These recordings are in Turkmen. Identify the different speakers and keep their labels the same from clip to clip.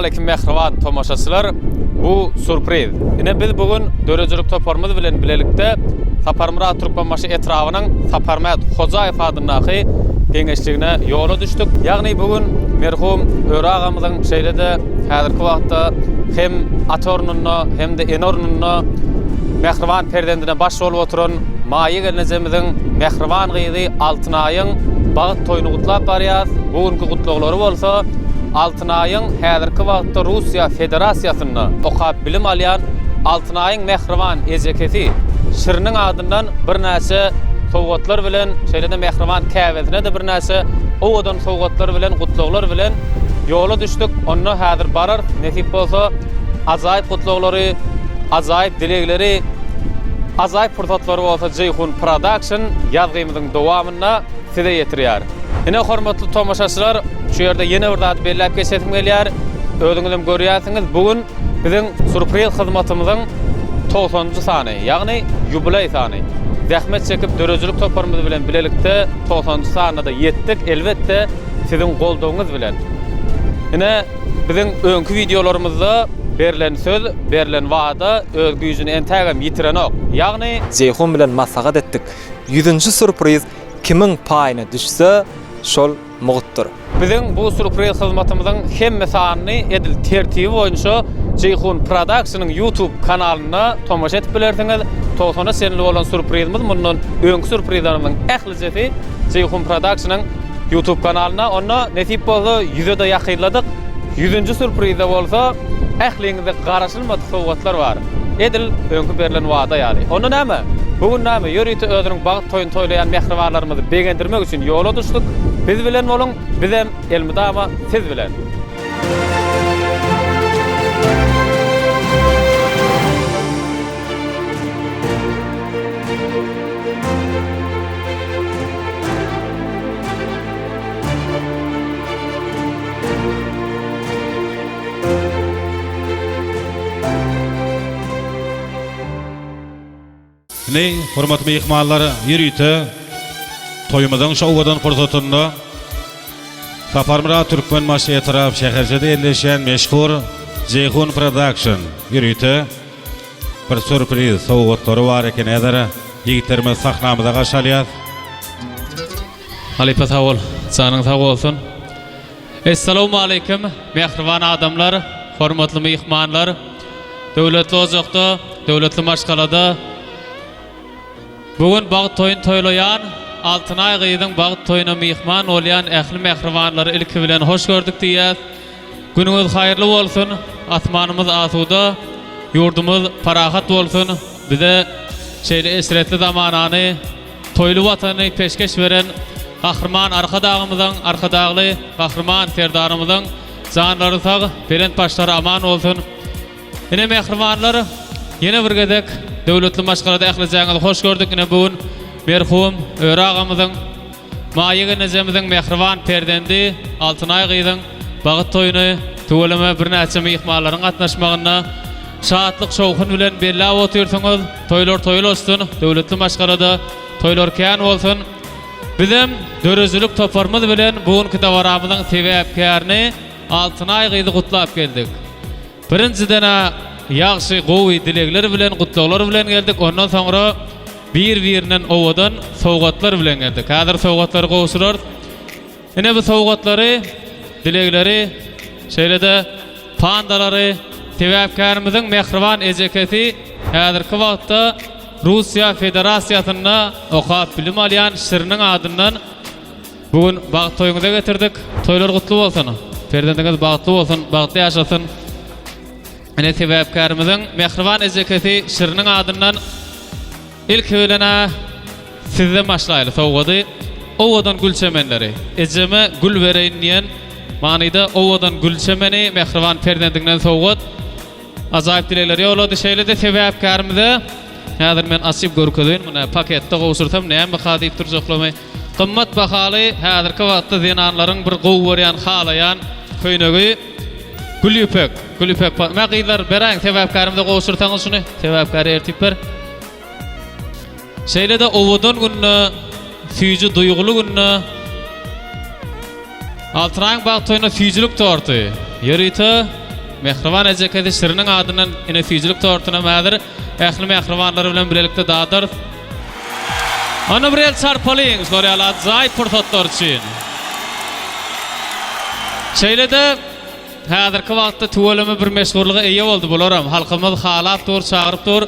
Speaker 1: Essalawmaleýkim mähriban tomaşaçylar. Bu surpriz. Ine biz bu gün döredijilik toparymyz bilen bilelikde Saparmyrat Türkmenbaşy etrabynyň Saparmät Hojaýew adyndaky geňeşligine ýola düşdük. Ýagny bu gün merhum Öre agamyzyň şeýle-de häzirki wagtda hem ata ornunda hem-de ene ornunda mähriban perzendine baş bolup oturan Maýa gelnejemiziň mähriban gyzy Altynaýyň bagt toýuny gutlap barýas. Bu günki gutlaglary bolsa Altynaýyň häzirki wagtda Russiýa Federasiýasynda okap bilim alýan Altynaýyň mähriban ejekesi Şiriniň adyndan birnäçe sowgatlar bilen, şeýle-de mähriban käbesine-de birnäçe owadan sowgatlar bilen, gutlaglar bilen ýola düşdük. Onda häzir bararys, nesip bolsa ajaýyp gutlaglary, ajaýyp dilegleri, ajaýyp pursatlary bolsa Jeýhun Production ýazgymyzyň dowamynda size ýetirýär. Ine hormatly tomaşaçylar, şu ýerde ýene bir zady belläp geçesim gelýär. Özüňizem görýärsiňiz, bu gün biziň surpriz hyzmatymyzyň togsanynjy sany, ýagny ýubileý sany. Zähmet çekip döredijilik toparymyz bilen bilelikde togsanynjy sanyna-da ýetdik, elbetde siziň goldawyňyz bilen. Ine biziň öňki wideolarymyzda berlen söz, berlen wada öz güýjüni entägem ýitirenok. Ýagny.
Speaker 2: Jeýhun bilen maslahat etdik. Ýüzünji surpriz kimiň paýyna düşse, şol mugtdyr.
Speaker 1: Biziň bu surpriz hyzmatymyzyň hemme sanyny edil tertibi boýunça Jeýhun Productionyň YouTube kanalynda tomaşa edip bilersiňiz. Togsana çenli bolan surprizimiz mundan öňki surprizlerimiziň ählijesi Jeýhun Productionyň YouTube kanalynda. Onda nesip bolsa ýüze-de ýakynladyk. Ýüzünji surprizde bolsa ähliňize garaşylmadyk sowgatlar bar. Edil öňki berlen wada ýaly. Onda näme? Bu gün näme? Ýörite özüniň bagt toýuny toýlaýan mähribanlarymyzy begendirmek üçin ýola düşdük. Biz bilen boluň, bizem elmydama siz bilen.
Speaker 3: Indi, hormatly myhmanlar, ýörite toýumyzyň şu owadan pursatynda Saparmyrat Türkmenbaşy etrap şäherçede ýerleşýän meşhur Jeýhun Production ýörite bir sýurpriz sowgatlary bar eken häzir ýigitlerimizi sahnamyza garşy alýas.
Speaker 1: Halypa sag bol, janyň sag bolsun. Essalawmaleýkim mähriban adamlar, hormatly myhmanlar. Döwletli ojakda, döwletli maşgalada bu gün bagt toýuny toýlaýan Altynaý gyzyň bagt toýuna myhman bolýan ähli mähribanlary ilki bilen hoş gördük diýýäs. Günüňiz haýyrly bolsun, asmanymyz asuda, ýurdumyz parahat bolsun. Bize şeýle eşretli zamanany Toýly Watany peşgeş beren Gahryman Arkadagymyzyň, Arkadagly Gahryman Serdarymyzyň janlary sag, belent başlary aman bolsun! Ine mähribanlar, ýene bir gezek döwletli maşgalada ählijäňizi hoş gördük. Ine bu gün merhum Öre agamyzyň, Maýa gelnejemiziň mähriban perzendi Altynaý gyzyň bagyt toýuny tüweleme birnäçe myhmanlaryň gatnaşmagynda şatlyk-şowhun bilen belläp otyrsyňyz. Toýlar toýlaşsyn, döwletli maşgalada toýlar kän bolsun. Bizem döredijilik toparymyz bilen bu günki dabaramyzyň sebäpkärini Altynaý gyzy gutlap geldik. Birinjiden-ä ýagşy, gowy dilegler bilen, gutlaglar bilen geldik, ondan soňra bir-birinden owadan sowgatlar bilen geldik. Häzir sowgatlary gowşurarys. Ine bu sowgatlary, dilegleri, şeýle-de pandalary sebäpkärimiziň mähriban ejekesi häzirki wagtda Russiýa Federasiýasynda okap bilim alýan Şiriniň adyndan bu gün bagt toýuňyza getirdik. Toýlar gutly bolsun! Perzendiňiz bagtly bolsun, bagtly ýaşasyn! Ine sebäpkärimiziň mähriban ejekesi Şiriniň adyndan Ilki bilen-ä sizden başlaýly sowgady. Owadan gül çemenleri. Ejeme gül bereýin diýen manyda owadan gül çemeni mähriban perzendiňden sowgat. Ajaýyp dilegleri ýollady. Şeýle-de sebäpkärimize häzir men açyp görkezeýin muny paketde gowşursam nämeka diýip durjaklamy. Gymmat bahaly häzirki wagtda zenanlaryň bir gowy görýän halaýan köýnegi gül ýüpek. Gül ýüpek mä gyzlar beräýiň sebäpkärimize gowşursaňyz şuny sebäpkäre ertip ber. Şeýle-de owadan günde, süýji duýguly günde Altynaýyň bagt toýuna süýjülik torty. Ýörite. Mähriban ejekesi Şiriniň adyndan ine süýjülik tortunam häzir ähli mähribanlary bilen bilelikde dadarys. Onda bir el çarpalyň şular ýaly ajaýyp pursatlar üçin. Şeýle-de häzirki wagtda tüweleme bir meşhurlyga eýe boldy bularam. Halkymyz halap dur, çagyryp dur.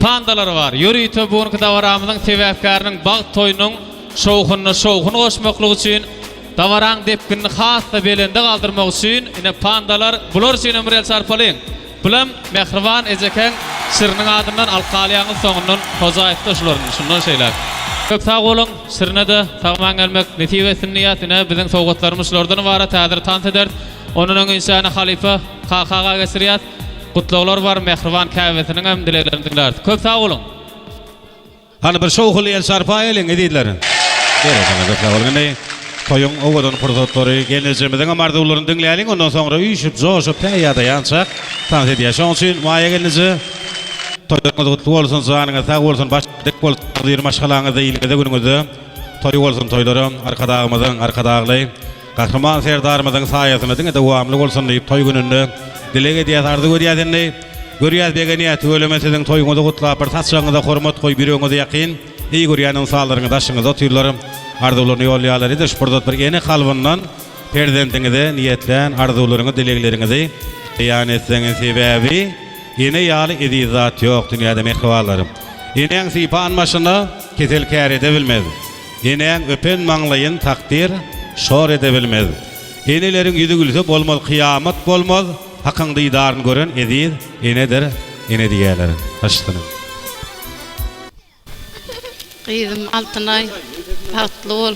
Speaker 1: Pandalar bar. Ýörite bu günki dabaramyzyň sebäpkäriniň bagt toýunyň şowhunyna şowhun goşmaklyk üçin, dabaraň depginini has-da belende galdyrmak üçin ine pandalar bular üçinem bir el çarpalyň. Bulam mähriban ejekeň Şiriniň adyndan alyp galýaňyz soňundan Hojaýewde şular indi şundan şeýläk. Köp sag boluň Şirine-de sag-aman gelmek nesip etsin diýýäs ine biziň sowgatlarymyz şulardan ybarat häzir tans ederis ondan öň inşäni halypa Kaka aga geçirýäs gutlaglar bar mähriban käbesiniňem dileglerini diňläris köp sag boluň.
Speaker 3: Hany bir şowhunly el çarpaýalyň ezizler. Berekella köp sag boluň indi toýuň owadan pursatlary gelnejemiziňem arzuwlaryny diňläliň ondan soňra üýşüp joşup tä ýadaýançak tans edýäs şoň üçin Maýa gelneje toýuňyz gutly bolsun janyňyz sag bolsun baş dik bolsun agzybir maşgalaňyzda iliňizde günüňizde toý bolsun toýlaram Arkadagymyzyň Arkadagly Gahryman Serdarymyzyň saýasynda diňe dowamly bolsun diýip toý gününde dileg edýäs, arzuw edýäs indi. Görýäs, begenýäs, tüweleme siziň toýuňyzy gutlap bir saçagyňyza hormat goýup ýüregiňize ýakyn, eý görýän ynsanlaryňyz daşyňyzda otyrlar, arzuwlaryny ýollaýarlar. Edil şu pursat bir ene kalbyndan perzendiňize niýetlän arzuwlaryňyzy, dilegleriňizi beýan etseňiz sebäbi ene ýaly eziz zat ýok dünýäde mähribanlarym. Enäň sypan başyna kesel kär edebilmez. Enäň öpen maňlaýyn takdyr şor edebilmez. Eneleriň ýüzi gülse bolmaz kyýamat bolmaz, Hakyň didaryn gören eziz enedir ene diýerler. Başysyna.
Speaker 4: Gyzym Altynaý bagtly bol,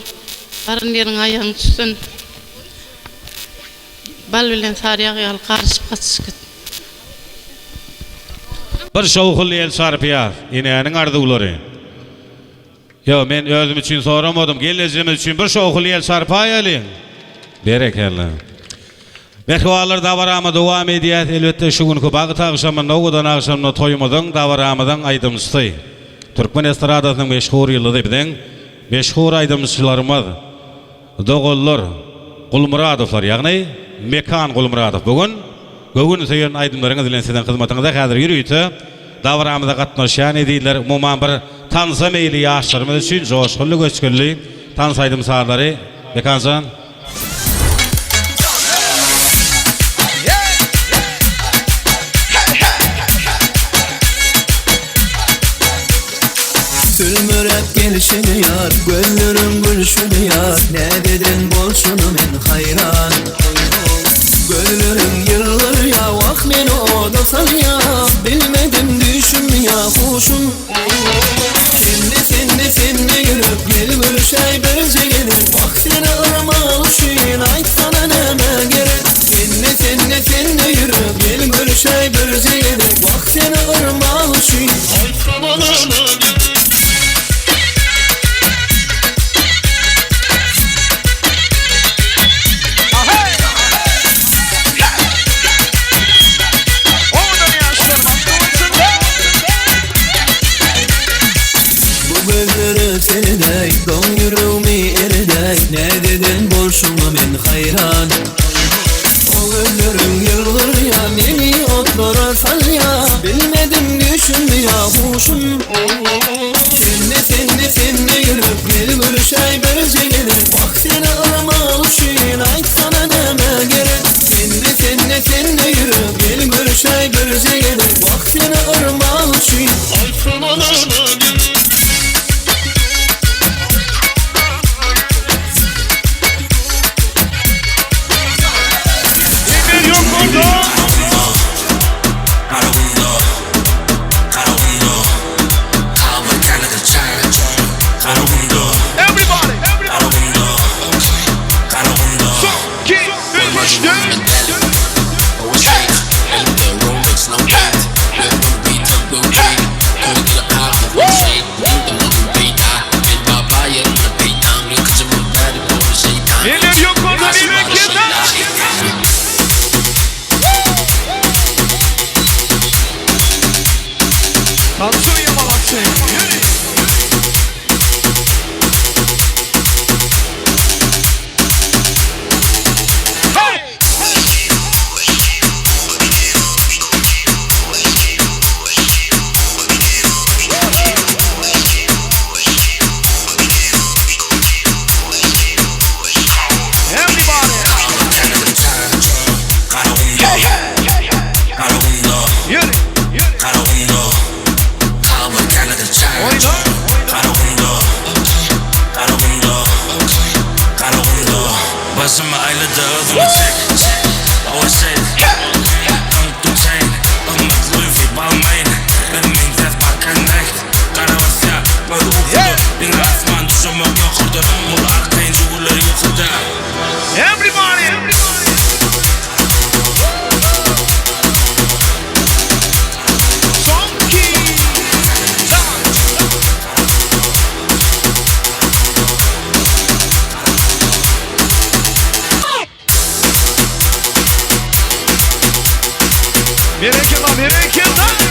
Speaker 4: baran ýeriňe aýagyň düşsün. Bal bilen sary ýag ýaly garyşyp gatyşyp git.
Speaker 3: Bir şowhunly el çarpýar enäniň arzuwlary. Ýok, men özüm üçin soramadym, gelnejemiz üçin bir şowhunly el çarpaýalyň. Berekella. Mähribanlar dabarama dowam edýäs. Elbetde şu günki bagt agşamynda, owadan agşamda toýumyzyň, dabaramyzyň aýdymçysy, türkmen estradasynyň meşhur ýyldyzy biziň meşhur aýdymçylarymyz, Doganlar Gulmyradowlar, ýagny Mekan Gulmyradow bu gün göwün söýen aýdymlaryňyz bilen siziň hyzmatyňyzda häzir ýörite dabaramyza gatnaşýan ezizler, umuman bir tansa meýilli ýaşlarymyz üçin joşgunly göçgünli tans aýdym-sazlary Mekanjan.
Speaker 5: Sülmüräp gelşiňi ýar, Gözleriň gülşüni ýar, Nädeden bolşuny men haýran. Gözleriň ýylgyrýa, Wah meni oda salýa, Bilmedim düýşüm ýa huşum. Sende sende sende ýürek, Gel görüşäý birje gezek, Wah seni yrmak üçin, Aýtsana näme gerek. Sende sende sende ýürek, Gel görüşäý birje gezek, Wah seni yrmak üçin, Aýtsana näme gerek. Bu gözlere seredeý, doň ýüregmi eredeý, Näzeden bolşuňa men haýran. O gözleriň ýylgyrýa, meni otlara salýa, Bilmedim düýşümmi ýa huşum. Sende, sende, sende ýürek, gel görüşäý birje gezek, Wah seni yrmak üçin aýtsana näme gerek. Sende, sende, sende ýürek, gel görüşäý birje gezek, Wah seni yrmak üçin aýtsana näme gerek.
Speaker 6: Garagumda Garagumda Başymy aýlady özüňe çek Hawa şeýt Daňyp dur chain Gymmat Louis V Balmain Biz meňzäs Park and Gara basýa gözi ukuda Diňe asman düşemek ýokarda Bul arkaýyn jüwüler ýokarda.
Speaker 7: Everybody! Soňky zaman. Berekella, berekella!